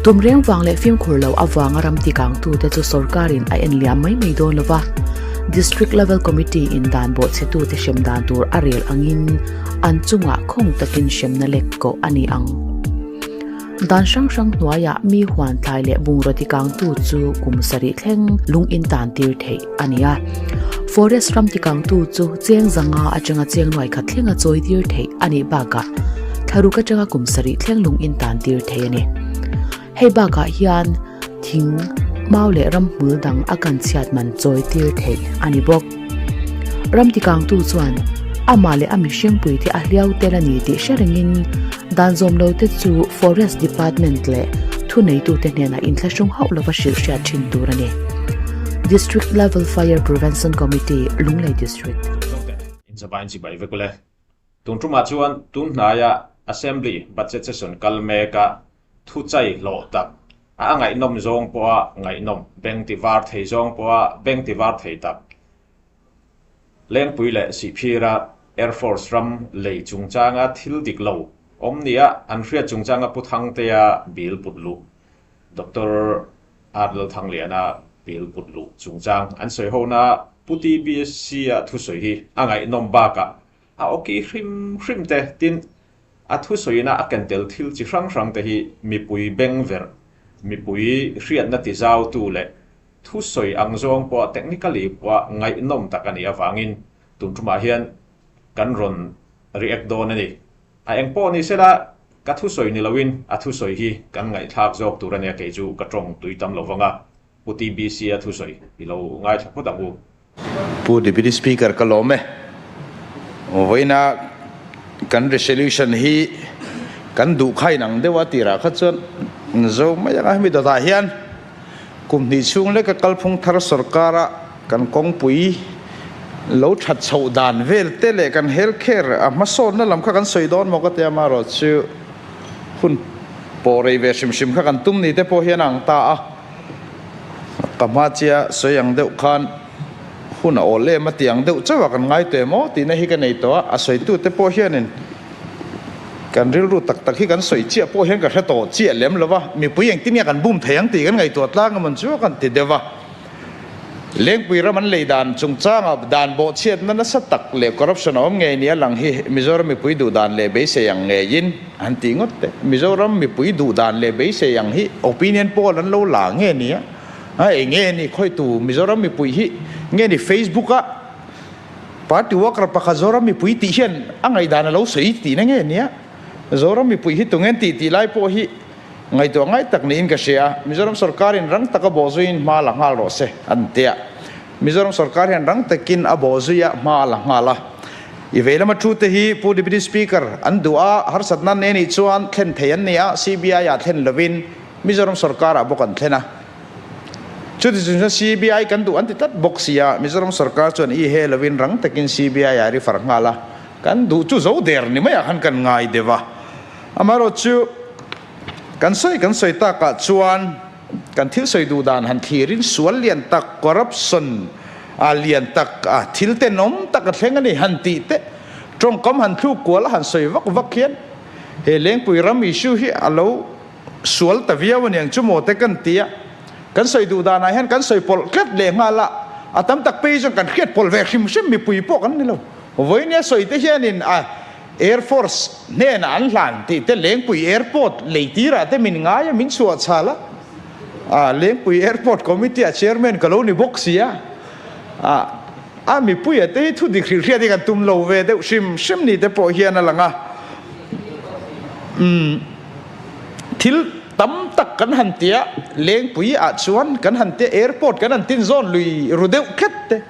Tum reng vang leh fimkhur lo avanga ram tikangtute chu sorkarin a en liam mai mai dawn lova, District Level Committee in dan bawhchhetute hrem dan tur a rel angin an chungah khawng takin hremna lek kawh a ni ang. Dan hrang hrang hnuaiah mi huan thlai leh bungraw tikangtu chu kum sarih thleng lung in tan tir theih a ni a. Forest ram tikangtu chu cheng zanga atanga cheng nuai khat thlenga chawi tir theih a nih bakah thlaruk atanga kum sarih thleng lung in tan tir thei a ni. Hei bakah hian thing, mau leh ramhmul dang a kan chhiat man chawi tir theih a ni bawk. Ram tikangtu chuan amah leh a mihringpui te a hliau tel a ni tih hre rengin dan zawm lo te chu Forest Department leh thuneitute hnenah inthlahrung hauh lova hrilh hriat thin tur a ni. District Level Fire Prevention Committee, Lunglei District. Inchavain chibai vek ule. Tun tumah chuan tun hnaia Assembly Budget Session kal meka thu chai hlawh tak, a ngaihnawm zawng pawha ngaihnawm, beng ti var thei zawng pawha beng ti var thei tak. Lengpui leh Sihphira Air Force ram lei chungchanga thil dik lo awm nia an hriat chungchanga Pu Thangtea bill put luh, Doctor R Lalthangliana bill put luh chungchang an sawi hona Pu TBC-a thusawi hi a ngaihnawm bakah a awki hrim hrim te tin A thusawiina a ken tel thil chi hrang hrang te hi mipui beng verh, mipui hriatna ti zautu leh thusawi ang zawng pawha technically pawha ngaihnawm tak a nih avangin tun tumah hian kan rawn react dawn a ni. A eng pawh ni sela ka thusawi ni loin a thusawi hi kan ngaihthlak zawk tur a nia kei chu ka tawng tui tam lo vang a, Pu TBC-a thusawi i lo ngaithla phawt ang u. Pu Deputy Speaker ka lawm e. Vawiina kan resolution hi kan duh kha inang deuh a tirah kha chuan zo mai anga hemi dawtah hian kum hnih chhung leka kalphung thar sorkara kan kawngpui lo that chhoh dan vel te leh kan health care a hmasawnna lam kha kan sawi dawn maw ka tia amaherawhchu hun pawh rei ve hrim hrim kha kan tum ni te pawh hian a ang ta a. Ka hma chia sawi ang deuh khan hun a awl em a ti ang deuh chauh a kan ngai teh maw tihna hi ka nei tawh a, a sawitute pawh hianin kan rilru tak tak hi kan sawi chiah pawh hian ka hre tawh chiah lem lo va, mipui engtin nge kan bum thei ang tih kan ngaihtuah tlang emawn chu kan ti deuh va. Lengpui ram an lei dan chungchanga dan bawhchhiatna nasa tak leh corruption a awm ngei nia lang hi Mizoram mipui duh dan leh beisei ang ngeiin an tih ngawt teh. Mizoram mipui duh dan leh beisei ang hi opinion poll an lo la nge nia? A eng nge ni khawitu Mizoram mipui hi nge ni Facebook a party worker pakhat Zoram mipui tih hian a ngaihdan a lo sawi tihna nge nia? Zoram mipui hi tunge an tih tih lai pawh hi Ngaihtuah ngai tak niin ka hria. Mizoram sorkarin rang taka bawhzuiin hma la nghal rawh se, an ti a. Mizoram sorkar hian rang takin a bawhzui a, hma a la nghal a. I vei lama thu te hi Pu Deputy Speaker an duh a, harsatna ne nih chuan thlen thei an ni a, CBI ah thlen lovin Mizoram sorkar ah bawk an thlen a. Chuti chung chuan CBI kan duh an ti tlat bawk si a, Mizoram sorkar chuan i he lovin rang takin CBI ah refer nghal a, kan duh chu zo der ni maiah khan kan ngai deuh a. Amaherawhchu, kan sawi kan sawi takah chuan kan thil sawi duh dan han thlirin sual lian tak, corruption a lian tak, a thil tenawm tak a thleng a ni han tih te, tawngkam han thluk kual a han sawi vak vak hian he Lengpui ram issue hi a lo sual ta viau a niang chu maw te kan ti a, kan sawi duh danah hian kan sawi pawlh tlat leh nghal a, a tam tak phei chuan kan hriat pawlh ve hrim hrim mipui pawh kan ni lo. Vawinia sawi te hianin a. Air Force hnenah an hlan tih te Lengpui Airport lei tirah te min ngai a, min chhuah chhal a. Ah, Lengpui Airport Committee ah Chairman ka lo ni bawk si a. Ah, a mipuia te hi thu dik hrilh hriat hi kan tum lo ve deuh hrim hrim ni te pawh hian a lang a. Umm, thil tam tak kan han ti a, Lengpui ah chuan kan han tia Airport kan han tin zawn lui ru deuh khet te.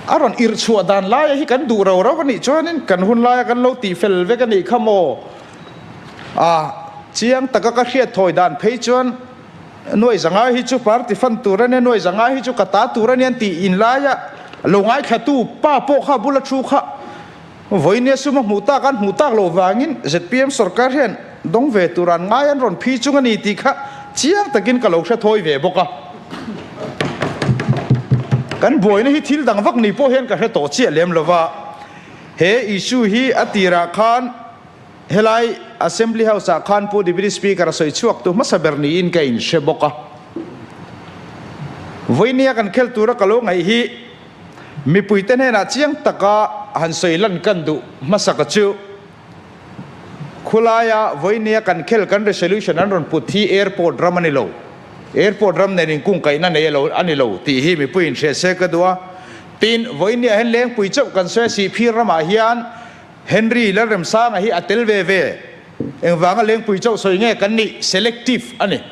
A rawn irh chhuah dan laia hi kan duh rau rau a nih chuanin kan hun laia kan lo tih fel vek a nih kha maw? A chiang taka ka hriat thawi dan phei chuan nuai zanga hi chu party fan tur a nia, nuai zanga hi chu ka ta tur a nia an tih in laia lo ngaithlatu pa pawh kha bula thu kha vawinia suma hmuh tak an hmuh tak loh vangin zpm sorkar hian dawng ve tur an ngai an rawn phi chung a ni tih kha chiang takin ka lo hre thawi ve bawk a. Kan buaina hi thil dang vak ni pawh hian ka hre tawh chiah lem lova, he issue hi a tirah khan. Helai Assembly House ah khan Pu Deputy Speaker a sawi chhuak tu hmasa ber niin ka inhre bawk a. Vawinia kan khel tura ka lo ngaih hi mipuite hnenah chiang taka han sawi lan kan duh hmasa ka chu. Khulaia vawinia kan khel kan resolution an rawn put hi airport ram a ni lo. Airport ram nen inkungkaihna nei a lo a ni lo tih hi mipui inhriat se ka duh a. Tin, vawinia hian Lengpui chauh kan sawi a Sihphir ramah hian Henry Lalremsanga hi a tel ve ve. Engvanga Lengpui chauh sawi nge kan nih? Selective a ni.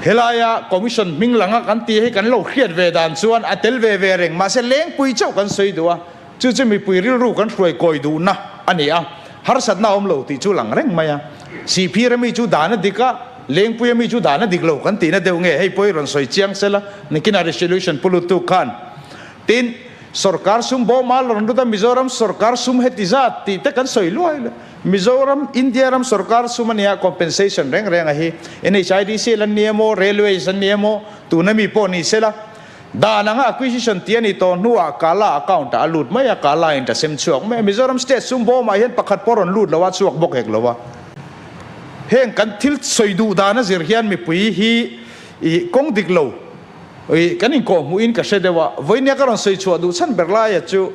Helaia Commission hming langa kan tih hi kan lo hriat ve dan chuan a tel ve ve reng. Mahse Lengpui chauh kan sawi duh a, chu chu mipui rilru kan hruai kawi duhna a ni a, harsatna a awm lo tih chu lang reng mai a. Sihphir ami chu dan a dik a, Lengpui ami chu dan a dik lo kan tihna deuh nge? Hei pawh i rawn sawi chiang sela, nikinah resolution pu lutuk khan. Tin, Sorkar sum bawma rawn lut a, Mizoram sorkar sum heti zat tih te kan sawi luai luai. Mizoram, India ram sorkar sum a nia, compensation reng reng a hi. NHIDC la ni emaw, Railways an ni emaw, tuna mi pawh ni sela. Dan anga acquisition tih a ni tawh hnuah Kala account ah a lut mai a, Kala in ta sem chhuak mai a. Mizoram state sum bawmah hian pakhat pawh rawn lut lo a, chhuak bawk hek lo a. Heng kan thil sawi duh dan a zir hian mipui hi i kawng dik lo. Ih, kan inkawh hmuhin ka hre deuh a, vawinia ka rawn sawi chhuah duh chhan ber laia chu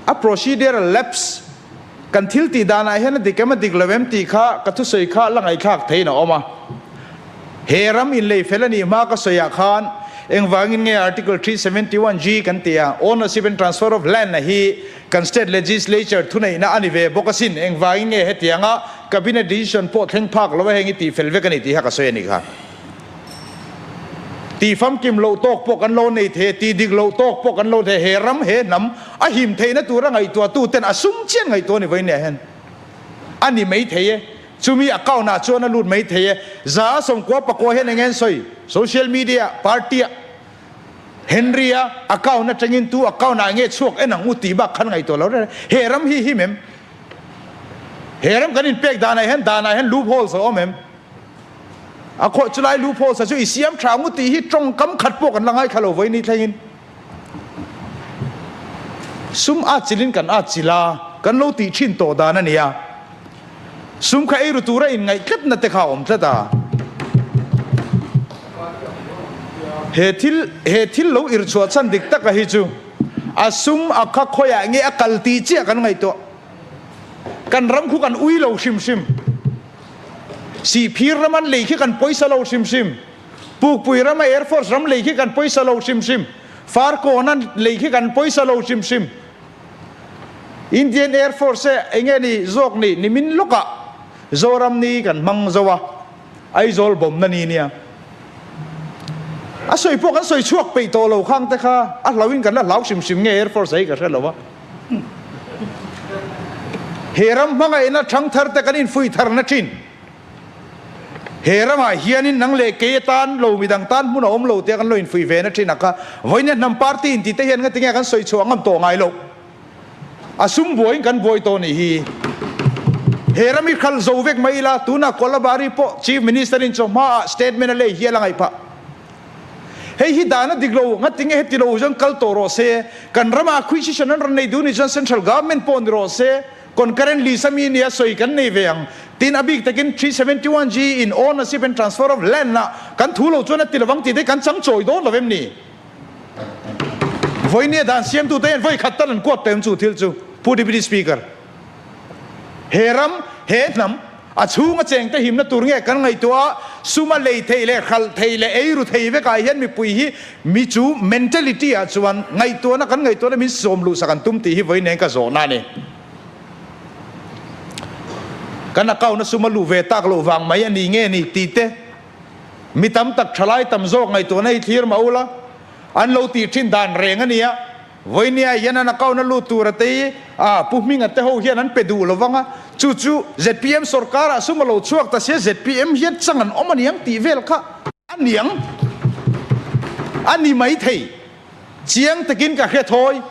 a procedural lapse kan thil tih danah hian a dik em a dik lo em tih kha ka thusawi kha la ngaihthlak theiin a awm a. He ram inlei fel a nih hma ka sawiah khan engvangin nge Article 371 G kan tih a, Ownership and Transfer of Land a hi kan State Legislature thuneihna a ni ve bawk asin, engvangin nge hetianga Cabinet decision pawh thleng phak lo a heng i tih fel vek a ni tih kha ka sawi a nih kha. Ti famkim loh tawk pawh kan lo nei thei, ti dik loh tawk pawh kan lo thei, he ram, he hnam a him theihna tura ngaihtuah ten a sum chian ngaihtuah ni vawiin hian a ni mai thei e, chumi account ah chuan a lut mai thei e, 194 hian eng nge an sawi, social media, party ah Henry a account atangin tu account ah nge chhuak en ang u tih bak khan ngaihtuah lo reng reng, he ram hi him em? He ram kan inpek danah hian danah hian loopholes a awm em? A khawih chu lai lu phaw sa chu i siam tha ngu tih hi tawngkam khat pawh kan la ngaithla lo vawi ni thlengin. Sum a chilin kan a chil a, kan lo tih thin tawh dan a nia. Sum kha eiru tura inngaih tlatna te kha a awm tlat a. He thil he thil lo irchhuah chhan dik taka hi chu a sum a kha khawiah nge a kal tih chiah kan ngaihtuah. Kan ram khu kan ui lo hrim hrim. Sihphir ram an lei khi kan pawisa lo hrim hrim. Pukpui rama Air Force ram lei khi kan pawisa lo hrim hrim. Farkawn an lei khi kan pawisa lo hrim hrim. Indian Air Force e enge ni zawk ni nimin lawkah Zoram ni kan hmang zo a, Aizawl bawmna ni nia. A sawi pawh kan sawi chhuak peih tawh lo khang te kha a hlauhin kan la hlau hrim hrim nge Air Force a hi ka hre lo a. He ram hmangaihna thangthar te kan infuih tharna thin. He ramah hianin nang leh kei atan lo midang tan hmun a awm lo tia kan lo infuih ve na thin a kha. Vawinia hnam party inti te hian ngatinge kan sawi chhuah ngam tawh ngai loh. A sum buaiin kan buai tawh nih hi. He ram hi khalh zo vek mai ila tunah Kolabari pawh Chief Minister in chawhmaah statement a lei hial a ngaih phah. Hei hi dan a dik lo, ngatinge heti lo chuan kal tawh rawh se, kan rama acquisition an rawn nei duh nih chuan central government pawh ni rawh se, concurrent list ami nia sawi kan nei ve ang. Tin, a bik takin 371 G in ownership and transfer of land ah kan thu lo chuan a ti lovang tih te kan chang chawi dawn lo em ni? Vawinia dan siamtute hian vawi khat tal an kuat tawh em chu thil chu, Pu Deputy Speaker. He ram, he hnam, a chhunga chengte himna tur nge kan ngaihtuah a, suma lei theih leh hralh theih leh eiru thei vekah hian mipui hi mi chu mentality ah chuan ngaihtuahna kan ngaihtuahna min sawm luhsak an tum tih hi vawi nen ka zawhna a ni. Kan account a suma luh ve tak loh vang mai a ni nge ni tih te mi tam tak thalai tam zawk ngaihtuahna hi thlir mah ula an lo tih thin dan reng a nia. Vawinia hian an account a lut tur a tei a, Pu Hminga te ho hian an pe duh lo vang a, chu chu zpm sorkar ah sum a lo chhuak ta sia zpm hian chang an awm aniang tih vel kha a niang a ni mai thei chiang takin ka hre thawi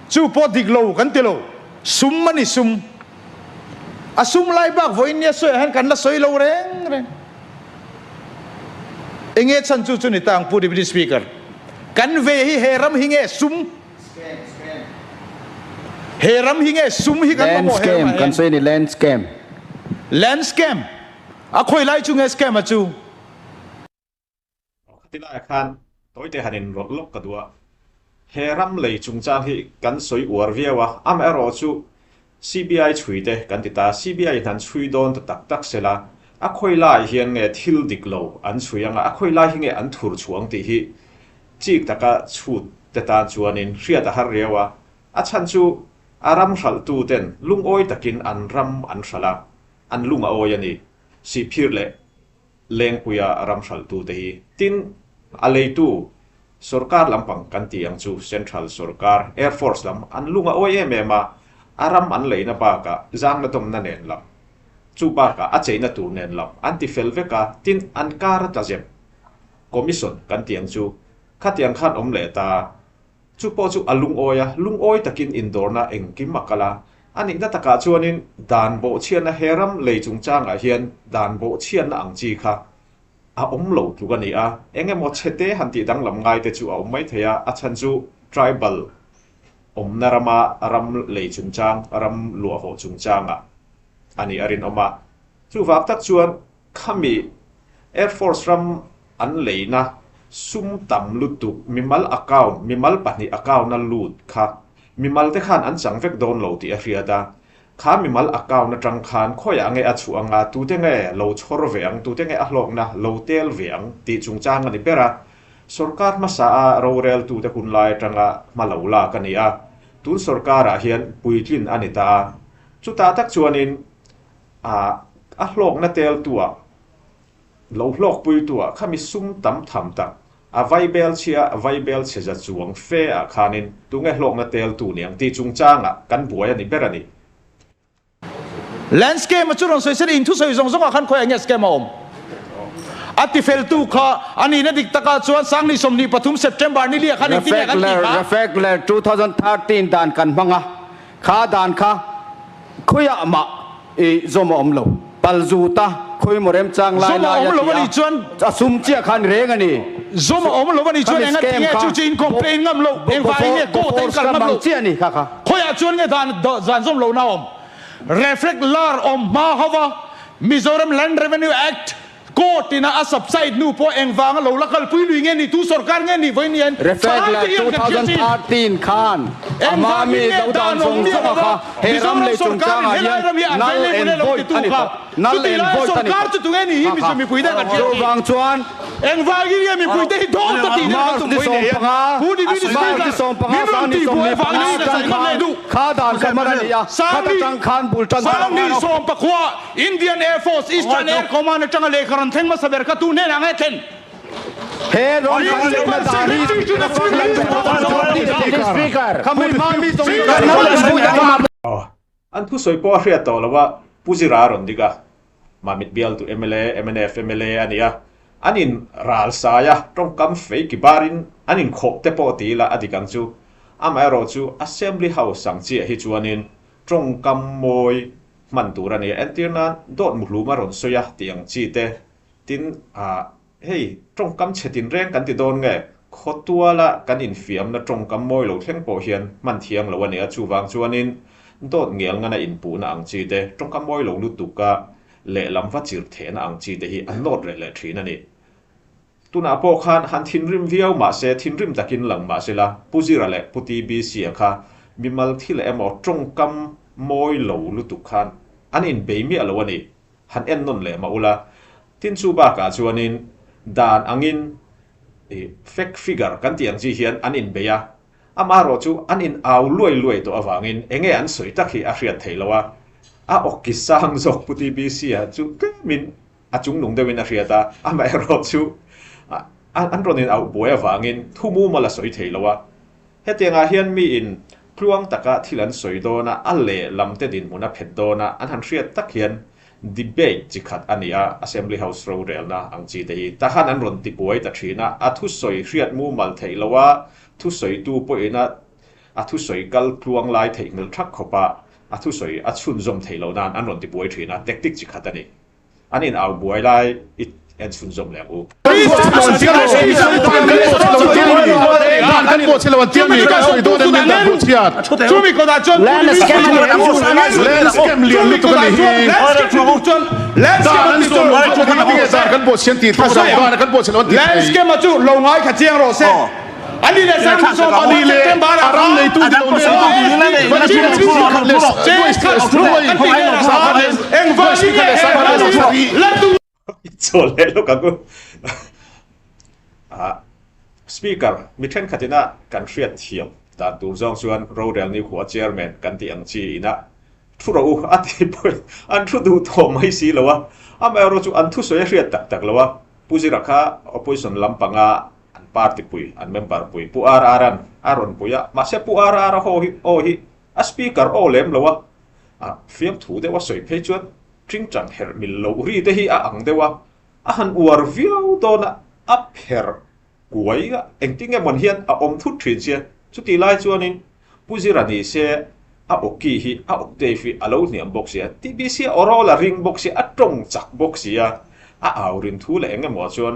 chu pawh dik lo kan ti lo sum a ni sum a sum lai bak vawinia sawi ah hian kan la sawi lo reng reng. Enge chhan chu chu ni ta ang Pu Deputy Speaker. Kan ve hi he ram hi nge sum? He ram hi nge sum hi kan Land mamawh he scam ramah kan hian? sawi a ni, land scam. Land scam? A khawi lai chu nge scam a chu? Aw khati laiah khan tawite han inrawlh lawk ka duh a, he ram lei chungchang hi kan sawi uar viau a, amaherawh chu CBI chhui te kan ti ta, CBI in han chhui dawn ta tak tak sela, a khawi lai hian nge thil dik lo an chhui anga, a khawi lai hi nge an thur chhuang tih hi chik taka chhut te tan chuanin hriat a har riau a, a chhan chu a ram hralhtu ten lungawi takin an ram an hralh a, an lung a awi a ni, Sihphir leh Lengpuia ram hralhtute hi. Tin, a leitu sorkar lampang kan tih ang chu Central sorkar, Air Force lam an lung a awi em em a, a ram an leina bakah zangna dawmna nen lam, chu bakah a cheina tur nen lam an ti fel vek a, tin an kar a tla zep Commission kan tih ang chu khatiang khan awm leh ta. Chu pawh chu a lungawi a, lungawi takin indawrna engkim a kal a. A nihna takah chuanin dan bawhchhiatna he ram lei chungchangah hian dan bawhchhiatna ang chi kha a awm lo tluk a ni a. Eng emaw chhete han tih danglam ngai te chu a awm mai thei a, a chhan chu tribal awmna rama ram lei chungchang, ram luahhawh chungchangah a nih a rinawm a. Chuvang tak chuan Khami Air Force ram an leina sum tam lutuk mimal account, mimal pahnih account a lut kha mimal te khan an chang vek dawn lo tih a hriat a. Kha mimal account atang khan khawiah nge a chhuah anga tute nge lo chhawr ve ang, tute nge a hlawkna lo tel ve ang tih chungchang a ni ber a. Sorkar hmasa a roreltute hun lai atanga hma lo lak a ni a. Tun sorkarah hian puitlin a ni ta a. Chutah tak chuanin A a hlawkna teltuah, lo hlawkpuituah khami sum tam tham tak, a vaibel chhia vaibel chhe za chuang fe ah khanin tunge hlawkna teltu ni ang tih chungchangah kan buai a ni ber a ni. Land scam a chu rawn sawi se in thusawi zawng zawngah khan khawiah nge scam a awm? A tifeltu kha a nihna dik takah chuan Sangni 23 September ni liah khan engtin nge kan tih kha? Refekler 2013 dan kan hmang a, Kha dan kha khawiah mah i zawm a awm lo. Pal zut a, khawi maw remchang lai Zawm a lai awm a lo ti a nih a, chuan a sum chiah kha a ni reng a ni. Zawm a awm lo a nih chuan Khami enga scam tinge kha chu chu in complain ngam lo, engvangin nge court a in Bofors kal kha ngam mang lo. chiah a ni kha kha. Khawiah chuan nge dan dan zawm lohna a awm? Reflect lar awm hma ho va Mizoram Land Revenue Act Court ina a subside hnu pawh engvanga lo la kalpui lui nge ni, tu sorkar nge ni vawiin hian Reflect thalai la te hian kan hriat chin. 2013 khan a hma Engvangin mi nge lo dan dan awm zawng miah zawng a lova kha he ram Mizoram lei sorkarin chungchangah helai hian ram hi an null vei and leh lo void titu a ni kha tawh null chutih and laia void a ni sorkar tawh chu tunge ni hi kha Mizo kha mipui te kan hriat chin. Chuvang chuan Engvangin nge mipui te hi dawt ta tih nen kan March tum ni vawiin sawm hian panga Pu Deputy March Speaker ni 15 min rawn sang ni tih buai 25 avangin ka atang sawi ngam leh khan duh. kha dan kha hman a ni a khata Sangni tang khan bul tan kha Sangni sawmpakua Indian Air Force Eastern Air Command atanga lehkha rawn thleng hmasa ber kha tu hnenah nge thlen? He rawn kan lehna dan hi An thusawi pawh a hriat tawh lo a, Pu Zira a rawn dik a, Mamit bialtu mla, mnf mla a ni a, an in ral sai a, tawngkam fei ki barin an inkhawp te pawh ti ila a dik ang chu. Amaherawhchu Assembly House ang chiah hi chuanin tawngkam mawi hman tur a ni a, entir nan dawt muhlum a rawn sawi a tih ang chi te, tin ah hei tawngkam chhe tinreng kan ti dawn nge, khawtuala kan infiamna tawngkam mawi lo thleng pawh hian hman thiang lo a ni a, chuvang chuanin dawt ngel ngana inpuhna ang chi te, tawngkam mawi lo lutuka lehlam va chirh thehna ang chi te hi an nawt reh leh thin a ni. Tunah pawh khan han thinrim viau mah se, thinrim takin lang mah se la, Pu Zira leh Pu TBC-a kha mimal thil emaw tawngkam mawi lo lutuk khan an inbei miah lo a ni. Han en nawn leh mah ula. Tin chu bakah chuanin dan angin fake figure kan tih ang chi hian an inbei a, amaherawh chu an in au luai luai tawh avangin enge an sawi tak hi a hriat theih loh a, a awki sang zawk Pu TBC-a chu tlemin A chungnung deuhin a hriat a, amaherawh chu an rawn in auh buai avangin thu mumal a sawi thei lo a. Hetiangah hian miin tluang taka thil an sawi dawn a, a lehlam te dinhmun a phet dawn a, an han hriat tak hian debate chi khat a ni a, Assembly House rorelna ang chi te hi tahan an rawn ti buai ta thin a, a thusawi hriat mumal theih lo a, thusawitu pawhin a a thusawi kal tluang lai theihnghilh thak khawp a, a thusawi a chhunzawm theih loh nan an rawn ti buai thin a, tactic chi khat a ni. An in au buai lai i En chhunzawm leh ang u. Chawl leh lawk ang u. Speaker, mi thenkhat ina kan hriat thiam dan tur zawng chuan rorel ni khua chairman kan tih ang chi ina thu rawh u a tih pawhin an thu duh tawh mai si lo a. Amaherawhchu chu an thusawi a hriat tak tak lo a. Pu Zira kha opposition lampanga an party pui, an member pui Pu RR-a'n a rawn pui a. Mahse Pu RR-a haw hi aw hi a speaker aw lem lo a. Fiamthu deuh a sawi phei chuan Ṭingṭang herh mil loh ri te hi a ang deuh a, a han uar viau dawn a, a pherh kuai a, engtin nge mawn hian a awm thut ṭhin sia. Chutih lai chuanin Pu Zira ni se a awki hi a octave hi a lo hniam bawk sia, TBC a awrawl a ring bawk sia, a ṭawng chak bawk sia, a au rin thu leh eng emaw chuan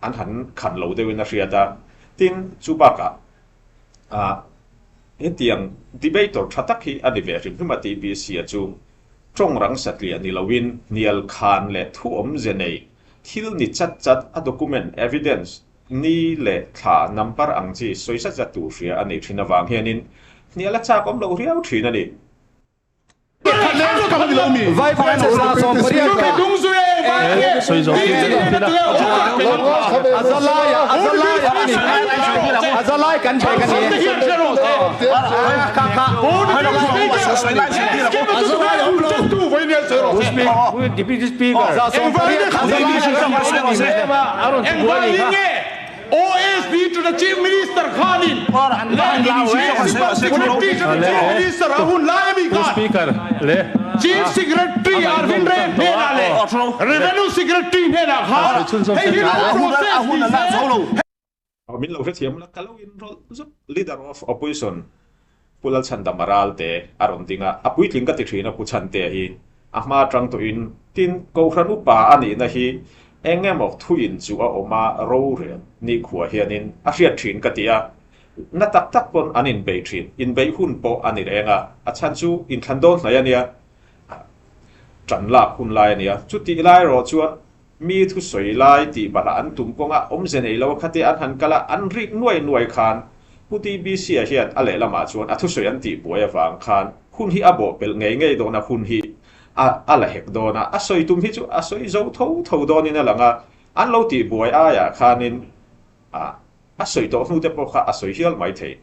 an han khan lo deuhin a hriat a. Tin, chu bakah ah hetiang debater ṭha tak hi a ni ve hrim hrim a TBC a chu. Tawng rang satliah ni loin hnial khan leh thu awmze nei thil ni chat chat a document, evidence, ni leh thla number ang chi sawi zat zat tur hria a neih thin avang hianin hnial a chak awm loh riau thin a ni. OSD to the Chief Minister khanin Secretary to the Chief Minister a hun lai ami khan Chief Secretary Arvind Ray hnenah leh Revenue Secretary hnenah khan hei hi lo process ni se. Min lo hrethiam la, ka lo inrawlh zuk. Leader of Opposition Pu Lalchhandama Ralte a rawn ding a, a puitling ka ti thin a Pu Chhantea hi a hma atang tawhin tin Kohhran upa a nihna hi eng emaw thuin chu a awm a rorel nikhua hianin a hriat thin ka ti a, na tak tak pawn an inbei thin, inbeih hun pawh a ni reng a, a chhan chu inthlan dawn hnai a nia, tan lak hun lai a nia, chutih lai erawh chuan Mi thusawi lai tih balh an tum kawngah awmze nei lo khate an han kal a, an rik nuai nuai khan Pu TBC-a hian a lehlamah chuan a thusawi an tih buai avang khan hun hi a bawh pelh ngei ngei dawn a, hun hi a a la hek dawn a, a sawi tum hi chu a sawi zo tho tho dawnin a lang a, an lo tih buai aiah khanin a a sawi tawh hnute pawh kha a sawi hial mai thei.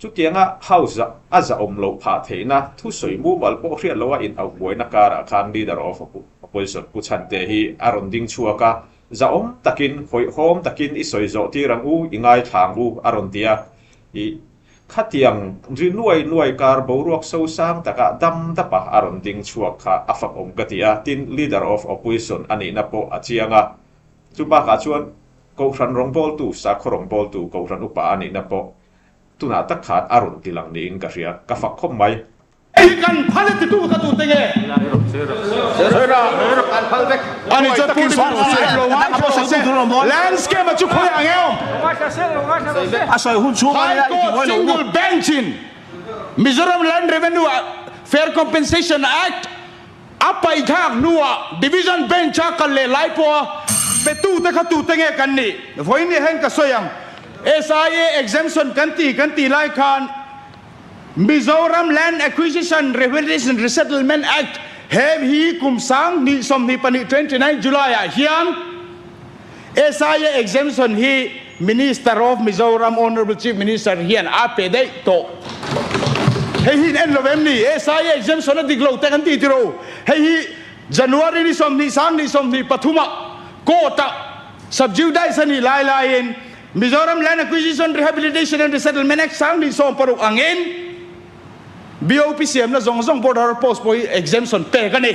Chutianga House a zahawm loh phah theihna thusawi mumal pawh hriat loha in auh buaina karah khan Leader of Opposition Pu Chhante hi a rawn ding chhuak a, zahawm takin, hawihhawm takin i sawi zawh tir ang u, i ngaithla ang u a rawn ti a. I khatiang ri nuai nuai kar boruak so sang takah dam dapa a rawn ding chhuak kha a fakawm ka ti a, tin Leader of Opposition a nihna pawh a chiang a. Chu bakah chuan Kohhran rawngbawltu, sakhaw rawngbawltu, Kohhran upa a nihna pawh tunah tak khan a rawn ti lang niin ka hria, ka fak khawp mai. Hei kan phal e titu ka tute nge? Ani chuan Pu Landscape a chu khawi ang e awm? High Court Single Bench in Mizoram Land Revenue Fair Compensation Act A paithlak hnuah Division Bench-a kal leh lai pawha petute kha tute nge kan nih? Vawiin ni hen ka sawi ang. SIA exemption kan ti kan tih lai khan Mizoram Land Acquisition Rehabilitation Resettlement Act he hi kum 2024 29 July-ah hian SIA exemption hi Minister of Mizoram Honourable Chief Minister hian a pe daih tawh. Hei hi in en lo em ni? SIA exemption a dik lo te kan ti tiro. Hei hi January ni 20 2023 ah court ah subjudice a nih lai laiin Mizoram Land Acquisition Rehabilitation and Resettlement Act 2016 angin BOP siamna zawng zawng border post pawh hi exemption pek a ni.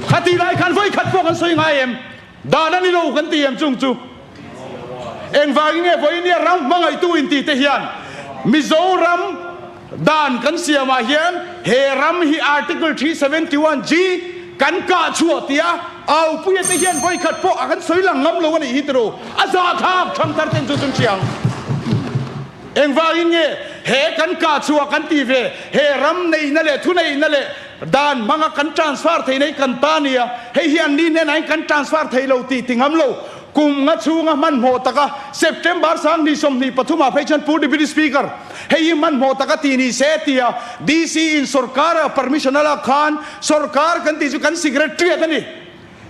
Khatih lai khan vawi khat pawh kan sawi ngai em? Dan a ni lo kan ti em chung chu? Engvangin nge vawiin nia ram hmangaihtu inti te hian Mizoram dan kan siamah hian he ram hi Article 371 G kan kah chhuah tia Aupuia te hian vawikhat pawh a kan sawi lang ngam lo a nih hi tiraw? A zahthlak thangthar ten chu chun hriang. Engvangin nge he kan kah chhuah kan tih ve? He ram neihna leh thuneihna leh dan hmanga kan transfer theihna hi kan ta nia, hei hi an ni hnenah hian kan transfer thei lo tih ti ngam lo. Kum nga chhunga hmanhmawh taka September 2023 ah phei chuan Pu Deputy Speaker, hei hi hmanhmawh taka tih ni se tia DC in sorkar a permission a lak khan sorkar kan tih chu kan secretariat a ni.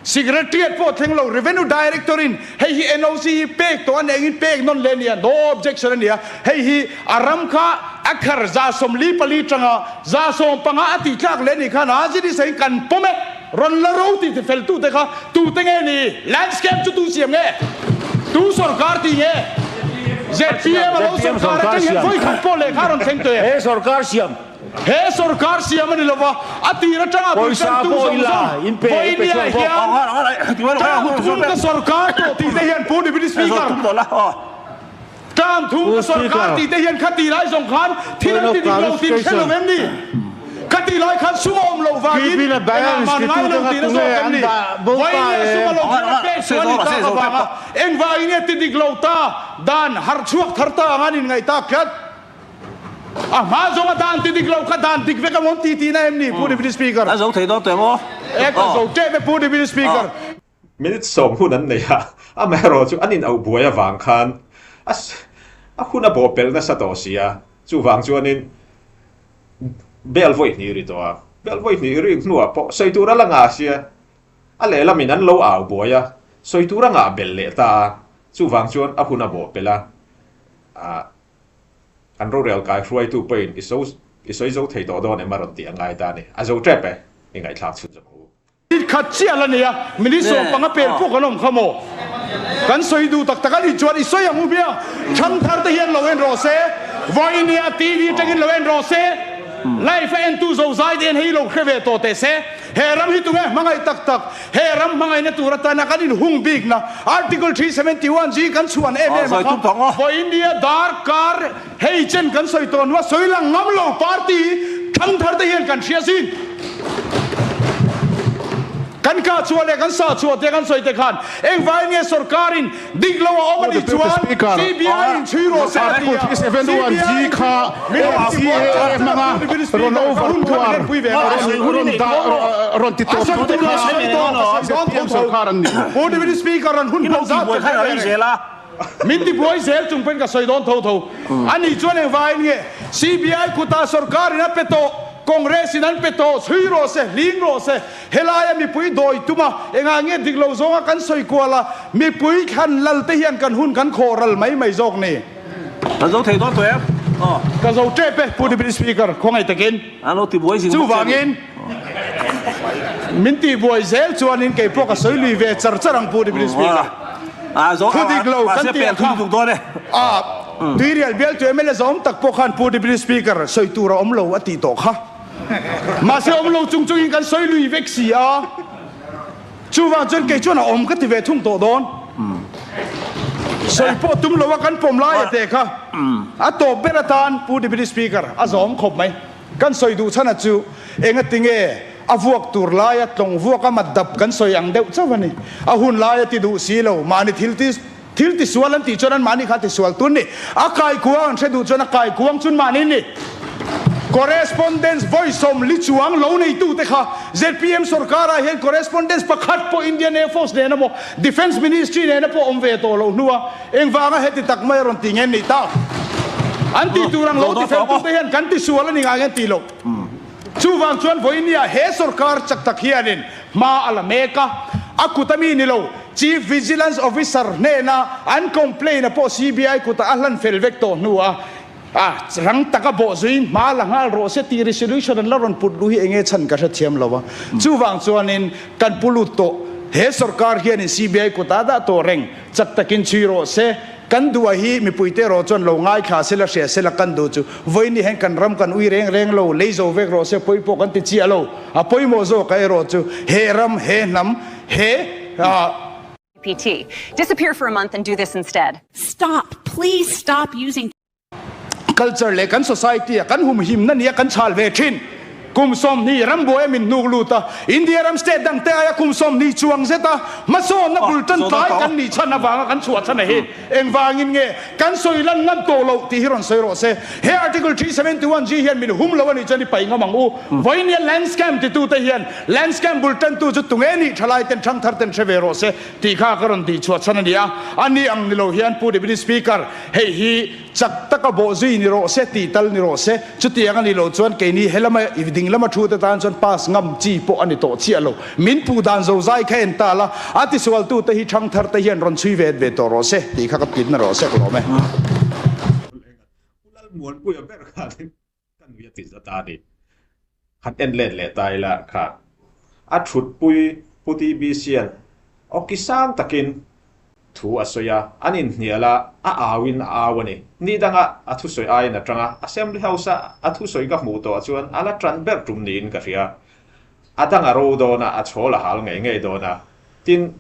Secretariat pawh thleng lo Revenue Director in hei hi NOC hi pek tawh a ni engin pek nawn leh a nia, no objection a nia. Hei hi a ram kha a khar 44 tanga 15 a tih tlak leh a nih khan a zir isahin kan pawm e. Rawn la ro tih fel tute kha tute nge ni? Landscape chu tu siam nge? Tu sorkar tih nge? ZPM a lo sorkar atang hian vawi khat pawh lehkha rawn thleng tawh em? He sorkar siam. He sorkar siam a ni lova, a tir atanga bul tantu zawng zawng vawinia hian term thum ka sorkar tawh tih te hian Pu Deputy Speaker, term thum ka sorkar tih te hian kha ti lai zawng khan thil an ti dik lo tih hre lo em ni? Kha ti lai khan sum a awm loh vangin engah man ngai lo tihna zawk em ni? Vawinia sum a lo thleng a pek chu a ni tak avanga engvangin nge ti dik lo ta dan harh chhuak thar ta anga an inngaih tak tlat? A hma zawnga dan ti dik lo kha dan dik vek a awm ti tihna em ni Pu Deputy Speaker? A zo thei dawn teh maw? E ka zo tep e Pu Deputy Speaker. Minute sawm hun an nei a, amaherawh chu an inauh buai avang khan a a hun a bawhpelh nasa tawh si a, chuvang chuanin bel vawi hnih ri tawh a, bel vawi hnih rik hnuah pawh sawi tur a la ngah sia, a lehlamin an lo au buai a, sawi tur a ngah belh leh ta a, chuvang chuan a hun a bawhpelh a, ah an rorel kai hruaitu pawhin i so i sawi zo thei tawh dawn em a rawn tih a ngai ta a ni, a zo tep e, i ngaihthlak chhun zawk ang u. Khat chiah la nei a, minute 15 pel pawh kan awm kha maw? Kan sawi duh tak tak a nih chuan i sawi ang u bia, thangthar te hian lo en rawh se, vawinia TV atangin lo en rawh se, live a entu zozai te hian hei lo hre ve tawh teh se, he ram hi tunge hmangaih tak tak, he ram hmangaihna tur atana kan inhung bikna Article 371 G kan chhuan em em a kha, vawinia darkar hei chen kan sawi tawh hnua sawi lang ngam lo party thangthar te hian kan hria zin. Kan kah chhuah leh kan sah chhuah te kan sawi te khan engvangin nge sorkarin dik lo a awm a nih chuan CBI in chhui rawh se a ti a, CBI in chhui rawh se Pu Deputy Speaker an hun hman zat ka hre ve reng. Min ti buai zel chung pawhin ka sawi dawn tho tho. A nih chuan engvangin nge CBI kutah sorkarin a pe tawh? Congress in an pe tawh, chhui rawh se, hling rawh se, helaia mipui dawi tum a, engah nge dik lo zawnga kan sawi kual a, mipui thlan lal te hian kan hun kan khawh ral mai mai zawk ni. Ka zo thei dawn tawh em? Aw. Ka zo tep e, Pu Deputy Speaker, khawngaih takin. An lo ti buai zing bawk che ni. Chuvangin, min ti buai zel chuanin kei pawh ka sawi lui ve char char ang Pu Deputy Speaker. Thu dik lo kan tih kha. A. Tuirial bialtu mla zawm tak pawh khan Pu Deputy Speaker sawi tur a awm lo a tih tawh kha. Mahse awm lo chung chungin kan sawi lui vek si a. Chuvang chuan kei chuan a awm ka ti ve thung tawh dawn. Sawi pawh tum lo a kan pawm lai a teh kha. A tawp ber atan Pu Deputy Speaker a zawm khawp mai. Kan sawi duh chhan a chu engatinge a vuak tur laia tlawng vuak a mat dap kan sawi ang deuh chauh a ni. A hun laia ti duh si lo mahni thil ti Thil tisual an tih chuan anmahni kha tisual tun ni. A kaikuang an hre duh chuan a kaikuang chun mahni ni. Correspondence vawi 40 chuang lo neitute kha zpm sorkarah hian correspondence pakhat pawh Indian Air Force nena maw Defence Ministry nena pawh awm ve tawh loh hnua engvanga heti tak mai a rawn ti ngen nih tak. An tih tur ang lo tifeltute hian kan tisual a ni ngai ngen tih loh. Chuvang chuan vawinia he sorkar chak tak hianin hma a la mek a, a kut ami ni lo. Chief Vigilance Officer hnena an complaint a pawh CBI kutah a hlan fel vek tawh hnuah a rang taka bawh zuiin hma la nghal rawh se tih resolution an la rawn put luh hi enge chhan ka hrethiam lo a. Chuvang chuanin kan pu lut tawh he sorkar hianin CBI kutah a dah tawh reng chak takin chhui rawh se. Kan duh a hi mipuite erawh chuan lo ngaithla sela hria sela kan duh chu vawiin hian kan ram kan ui reng reng lo lei zo vek rawh se pawi pawh kan ti chiah lo. A pawimawh zawk a erawh chu he ram he hnam he PT. Disappear for a month and do this instead. Stop, please stop using. Culture leh kan society a kan humhimna nia kan chhal ve thin. Kum 20 rambuai a min hnuk lut a, India ram state dang te aia kum 20 chuang zet a hmasawnna bul tan tlai kan nih chhan avanga kan chhuah chhan a hi engvangin nge kan sawi lan ngam tawh loh tih hi rawn sawi rawh se. He Article 371 G hian min hum lo a nih chuan i paih ngam ang u. Vawinia land scam titute hian land scam bul tantu chu tunge nih thalai ten thangthar ten hre ve rawh se tih kha ka rawn tih chhuah chhan a ni a. A ni ang ni lo hian Pu Deputy Speaker, hei hi chak taka bawh zui ni rawh se tih tal ni rawh se. Chutiang a nih loh chuan keini helama i ding lama thu te tan chuan pass ngam chi pawh a ni tawh chiah lo. Min puh dan zo zai kha en ta la, a tisualtu te hi thangthar te hian rawn chhui ve ve tawh rawh se tih kha ka pitna rawh se ka lawm e. Pu Lalmuanpuia ber khan ka nui a ti zat a ni. Han en let leh ta ila kha a thutpui Pu TBC an awki sang takin thu a sawi a, an inhnial a, a auin a au a ni. Ni danga a thusawi aiin a tang a, Assembly House-a a thusawi ka hmuh tawh chuan a la tan ber tum niin ka hria. A dang a ro dawn a, a chhawl a hal ngei ngei dawn a. Tin,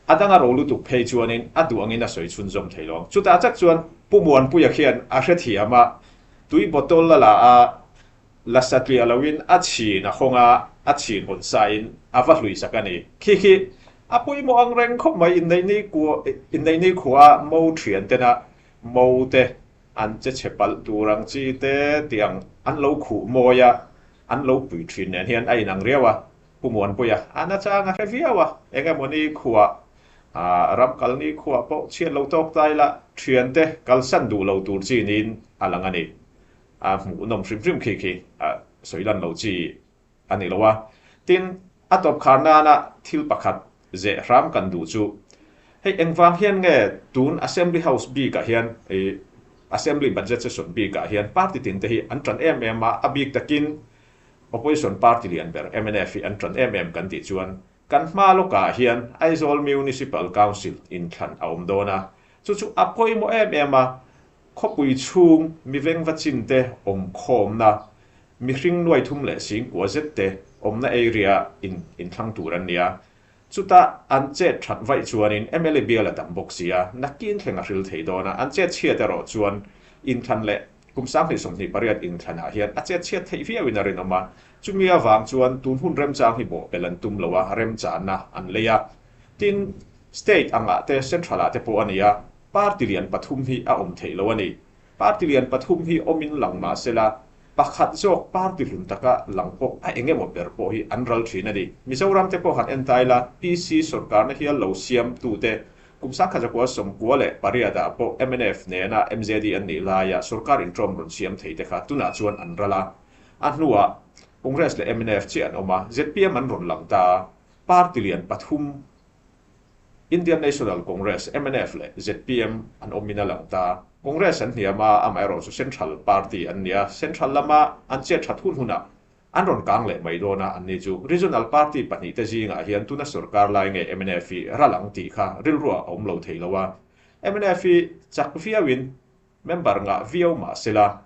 a dang a ro lutuk phei chuanin a duh angin a sawi chhunzawm thei lo ang. Chutah chak chuan Pu Muanpuia khian a hrethiam a, tui bottle a la a, La satliah loin a chhin a hawng a, a chhin hawn sain a va hlui sak a ni. Khi khi a pawimawh ang reng khawp mai, inneih ni khua mo thian tena mo te an che chhe palh tur ang chi te tih ang an lo khuh mawi a, an lo pui thin nen hian a inang riau a, Pu Muanpuia a nachang a hre viau a, eng emaw ni khuah ram kal ni khuah pawh chhiat lo tawk ta ila thiante kalsan duh lo tur chi niin a lang a ni. A hmuhnawm hrim hrim khi khi a sawi lan lo chi a ni lo a. Tin, a tawp khar nana thil pakhat zeh hram kan duh chu, hei engvang hian nge tun Assembly House bikah hian, Assembly Budget Session bikah hian party tin te hi an tan em em a, a bik takin Opposition party lian ber mnf hi an tan em em kan tih chuan kan hma lawkah hian Aizawl Municipal Council inthlan a awm dawn a, chu chu a pawimawh em em a, Khawpui chhung mi vengva chin te awm khawmna, mihring nuai thum leh singkua zet te awmna area in inthlang tur an ni a. Chuta an chet that vaih chuanin mla bial a tam bawk si a, nakin thleng a hril thei dawn a, an chet chhiat erawh chuan inthlan leh kum 2028 inthlanah hian a chet chhiat theih viauin a rinawm a. Chumi avang chuan tun hun remchang hi bawhpelh an tum lo a, remchanna an lei a. Tin, state angah te, central ah te pawh a ni a. Party lian pathum hi a awm theih lo a ni. Party lian pathum hi awmin lang mah sela, pakhat zawk party hlun taka lang pawh a eng emaw ber pawh hi an ral thin a ni. Mizoram te pawh han en ta ila, PC sawrkarna hial lo siam tute kum 1998 ah pawh mnf nena MZD an nih laia sawrkar inṭawm rawn siam thei te kha tunah chuan an ral a. A hnuah Congress leh mnf chiah an awm a, zpm an rawn lang ta a, party lian pathum Indian National Congress, mnf leh zpm an awmin a lang ta. Congress an hniam a, amaherawhchu Central Party an ni a, Central lama an chet that hun hunah an rawn kang leh mai dawn a, anni chu Regional Party pahnihte zingah hian tuna sorkar lai nge mnf hi ral ang tih kha rilruah a awm lo thei lo a. Mnf hi chak viauin Member ngah viau mah sela,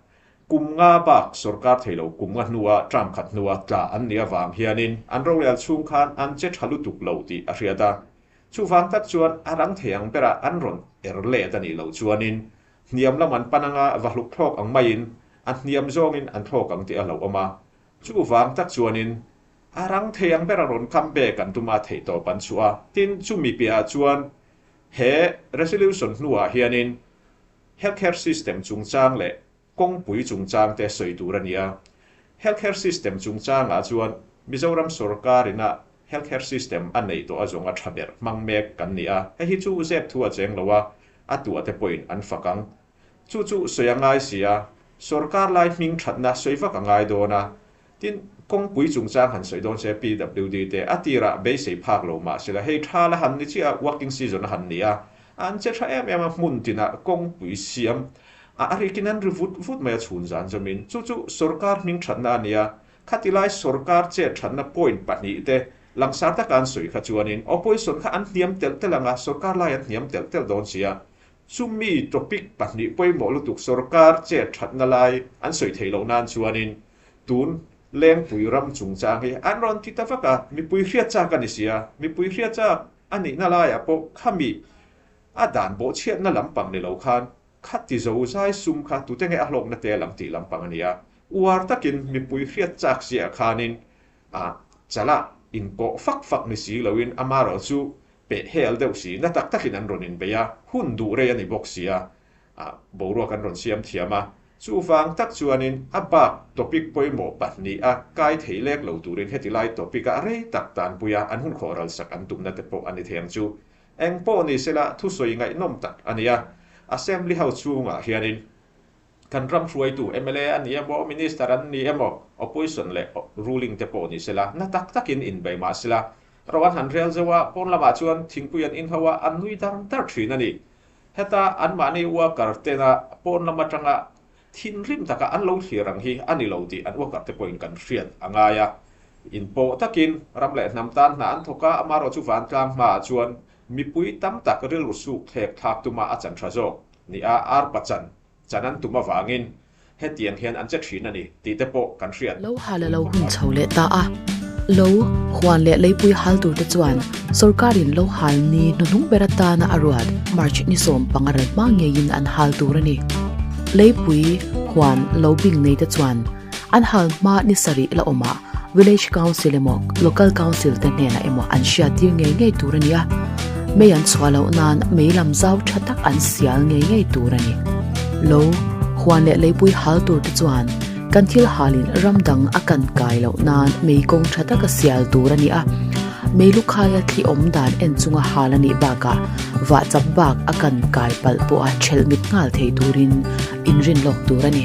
kum nga bak sorkar thei lo kum nga hnua term khat hnua tla an nih avang hianin an rorel chhung khan an che tha lutuk lo tih a hriat a. Chuvang tak chuan a rang thei ang berah an rawn er let a nih loh chuanin hniam lam an pan anga va hluk thlawk ang maiin a hniam zawngin an thlawk ang tih a hlauhawm a. Chuvang tak chuanin a rang thei ang bera rawn come back an tum a theihtawp an chhuah a. Tin, chumi piahah chuan he resolution hnuah hianin Healthcare system chungchang leh kawngpui chungchang te sawi tur a ni a. Healthcare system chungchangah chuan Mizoram sorkarina healthcare system a neih tawh a zawng a tha ber hmang mek kan ni a. Hei hi chu zep thu a cheng lo a, a tuah te pawhin an fak ang. Chu chu sawi a ngai si a, sorkar lai hming thatna sawi vak a ngai dawn a. Tin, kawngpui chungchang han sawi dawn se PWD te a tirah beisei phak lo mah sela hei tha la han ni chiah a, working season a han ni a, an che tha em em a, hmun tinah kawngpui siam a a rikin an ri vut vut mai a chhun zan zawmin. Chu chu sorkar hming thatna a ni a, khatilai sorkar chet thatna point pahnih te langsar taka an sawi kha chuanin opposition kha an hniam telh telh ang a, sorkar lai an hniam telh telh dawn si a. Chumi topic pahnih pawimawh lutuk sorkar chet thatna lai an sawi theih loh nan chuanin Tun Lengpui ram chungchang hi an rawn ti ta vak a, mipui hriat chak a ni si a, mipui hriat chak a nihna laiah pawh khami a dan bawhchhiatna lampang ni lo khan khati zo zai sum kha tute nge a hlawkna te lam tih lampang a ni a. Uar takin mipui hriat chak ziah khanin a chalah inkawh fak fak ni si loin amaherawhchu peh hel deuh si na tak takin an rawn inbei a, hun duh rei a ni bawk si a, boruak an rawn siam thiam a. Chuvang tak chuanin a bak topic pawimawh pahnih a kai thei lek lo turin heti lai topic a rei tak tanpui a, an hun khawh ralsak an tumna te pawh a ni thei ang chu. Eng pawh ni sela thusawi ngaihnawm tak a ni a, Assembly House chhungah hianin kan ram hruaitu mla a ni emaw, Minister an ni emaw, Opposition leh Ruling te pawh ni sela na tak takin inbei mah sela ro an han rel zeuh a, pawn lamah chuan thingpui an inho a, an nui dar dar thin a ni. Heta anmahni worker tena pawn lam atanga thinrim taka an lo thlir ang hi a ni lo tih an worker te pawhin kan hriat a ngai a. Inpawh takin ram leh hnam tan hna an thawk a, amaherawh chu vantlang hmaah chuan mipui tam tak rilru suk thlek thlak tuma a chan tha zawk ni a, arpa chan chan an tum avangin Hetiang hian an che thin a ni tih te pawh kan hriat. Lo hal a lo hun chho leh ta a, lo huan leh leipui hal tur te chuan sorkarin lo hal ni hnuhnung ber atana a ruat March ni 15 ral hma ngeiin an hal tur a ni. Leipui huan lo bing nei te chuan an hal hma ni sarih la awmah Village Council emaw Local Council te hnenah emaw an hriattir ngei ngei tur a ni a, mei an chhuah loh nan mei lam zau tha tak an sial ngei ngei tur a ni. Lo, huan leh leipui hal tur te chuan kan thil halin ram dang a kan kai loh nan mei kawng tha taka sial tur a ni a, mei lukhaia thli awm dan en chunga hal a nih bakah vah chap bak a kan kai palh pawha thelh mit nghal thei turin inrin lawk tur a ni.